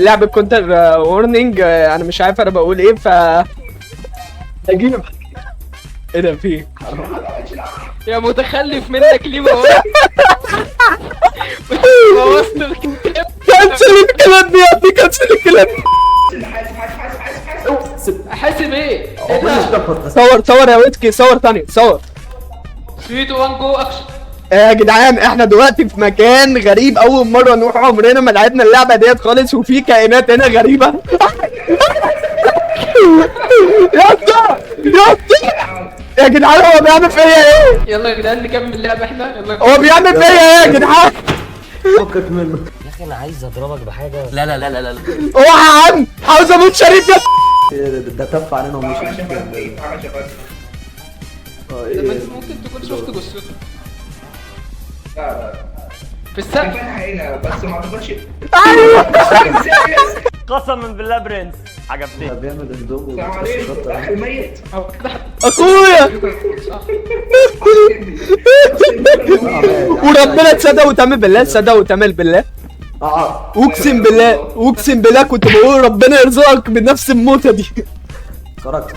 لعبة content warning. انا مش عارف انا بقول ايه، ف اجيب ايه ده في يا متخلف منك ليه بوظت بوظت الكليب. cancel الكلام يا ابني، cancel الكلام. حاسب حاسب حاسب حاسب. احاسب ايه؟ ايه ده؟ صور صور يا ويتكي، صور تاني صور. 3 2 1 go action. يا جدعان احنا دلوقتي في مكان غريب، اول مرة نروح، عمرنا ما لعبنا اللعبة ديت خالص، وفي كائنات هنا غريبة. يا اسطى يا اسطى يا جدعان، هو بيعمل فيا ايه؟ يلا يا جدعان نكمل اللعبة احنا، يلا. هو بيعمل فيا ايه يا جدعان؟ فكك منه. يا اخي انا عايز اضربك بحاجة. لا لا لا لا لا. اوعى يا عم، عاوز اموت شريف يا ده تف علينا ومشي. عشان ايه؟ عشان اه طب ايه؟ انت ممكن تكون شفت جثته لا لا. في السقف. كان هنا بس ما اعتقدش. ايوه. قسما بالله برنس عجبتني. ده بيعمل اندوم. السلام عليكم اخي الميت. هو كده حد اخويا. صح؟ وربنا تصدق وتعمل بالله، تصدق وتعمل بالله. اه. اقسم بالله، اقسم بالله كنت بقول ربنا يرزقك بنفس الموتة دي. خرجت.